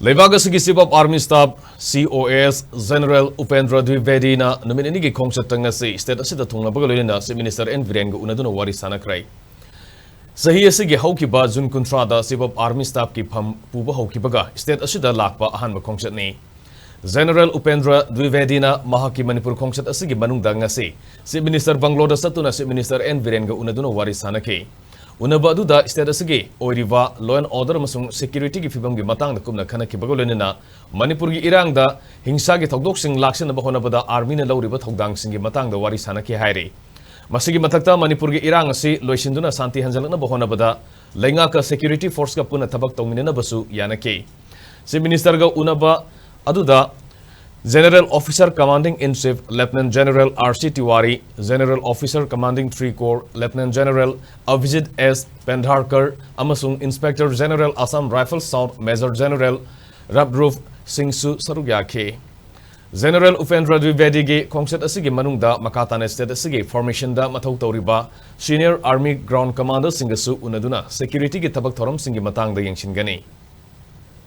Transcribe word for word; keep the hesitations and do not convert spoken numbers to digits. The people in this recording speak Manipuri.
ꯂꯩꯕꯥꯛ ꯑꯁꯤꯒꯤ Chief of Army Staff, C O S, General Upendra Dwivedina ꯅꯨꯃꯤꯠ ꯅꯤꯅꯤꯒꯤ ꯈꯣꯡꯆꯠꯇ ꯉꯁꯤ state ꯑꯁꯤꯗ ꯊꯨꯡꯂꯕꯒ ꯂꯣꯏꯅꯅ Chief Minister N ꯕꯤꯔꯦꯟꯒ ꯎꯅꯗꯨꯅ ꯋꯥꯔꯤ ꯁꯥꯟꯅꯈ꯭ꯔꯦ꯫ ꯆꯍꯤ ꯑꯁꯤꯒꯤ ꯍꯧꯈꯤꯕ June ꯀꯨꯟꯊ꯭ꯔꯥꯗ Chief of Army Staffꯀꯤ ꯐꯝ ꯄꯨꯕ ꯍꯧꯈꯤꯕꯒ state ꯑꯁꯤꯗ ꯂꯥꯛꯄ ꯑꯍꯥꯟꯕ ꯈꯣꯡꯆꯠꯅꯤ꯫ General Upendra Dwivedina ꯃꯍꯥꯛꯀꯤ ꯃꯅꯤꯄꯨꯔ ꯈꯣꯡꯆꯠ ꯑꯁꯤꯒꯤ ꯃꯅꯨꯡꯗ ꯉꯁꯤ Chief Minister ꯕꯪꯒ꯭ꯂꯣꯗ ꯆꯠꯇꯨꯅ Chief Minister N ꯕꯤꯔꯦꯟꯒ ꯎꯅꯗꯨꯅ ꯋꯥꯔꯤ ꯁꯥꯟꯅꯈꯤ꯫ ꯎꯅꯕ ꯑꯗꯨꯗ state ꯑꯁꯤꯒꯤ ꯑꯣꯏꯔꯤꯕ law and order ꯑꯃꯁꯨꯡ securityꯒꯤ ꯐꯤꯕꯝꯒꯤ ꯃꯇꯥꯡꯗ ꯀꯨꯞꯅ ꯈꯟꯅꯈꯤꯕꯒ ꯂꯣꯏꯅꯅ ꯃꯅꯤꯄꯨꯔꯒꯤ ꯏꯔꯥꯡꯗ ꯍꯤꯡꯁꯥꯒꯤ ꯊꯧꯗꯣꯛꯁꯤꯡ ꯂꯥꯛꯁꯤꯟꯅꯕ ꯍꯣꯠꯅꯕꯗ armyꯅ ꯂꯧꯔꯤꯕ ꯊꯧꯗꯥꯡꯁꯤꯡꯒꯤ ꯃꯇꯥꯡꯗ ꯋꯥꯔꯤ ꯁꯥꯟꯅꯈꯤ ꯍꯥꯏꯔꯤ꯫ ꯃꯁꯤꯒꯤ ꯃꯊꯛꯇ ꯃꯅꯤꯄꯨꯔꯒꯤ ꯏꯔꯥꯡ ꯑꯁꯤ ꯂꯣꯏꯁꯤꯟꯗꯨꯅ ꯁꯥꯟꯇꯤ ꯍꯟꯖꯤꯜꯂꯛꯅꯕ ꯍꯣꯠꯅꯕꯗ ꯂꯩꯉꯥꯛꯀ security forceꯀ ꯄꯨꯟꯅ ꯊꯕꯛ ꯇꯧꯃꯤꯟꯅꯅꯕꯁꯨ ꯌꯥꯅꯈꯤ꯫ Chief Ministerꯒ ꯎꯅꯕ ꯑꯗꯨꯗ General Officer Commanding in Chief Lieutenant General R C Tiwari, General Officer Commanding Three Corps Lieutenant General Abhijit S Pendharkar ꯑꯃꯁꯨꯡ Inspector General Assam Rifles South Major General Rabruf Singhꯁꯨ ꯁꯔꯨꯛ ꯌꯥꯈꯤ꯫ General Upendra Dwivedigi ꯈꯣꯡꯆꯠ ꯑꯁꯤꯒꯤ ꯃꯅꯨꯡꯗ ꯃꯈꯥ ꯇꯥꯅ state ꯑꯁꯤꯒꯤ formationꯗ ꯃꯊꯧ ꯇꯧꯔꯤꯕ senior army ground commanderꯁꯤꯡꯒꯁꯨ ꯎꯅꯗꯨꯅ securityꯒꯤ ꯊꯕꯛ ꯊꯧꯔꯝꯁꯤꯡꯒꯤ ꯃꯇꯥꯡꯗ ꯌꯦꯡꯁꯤꯟꯒꯅꯤ꯫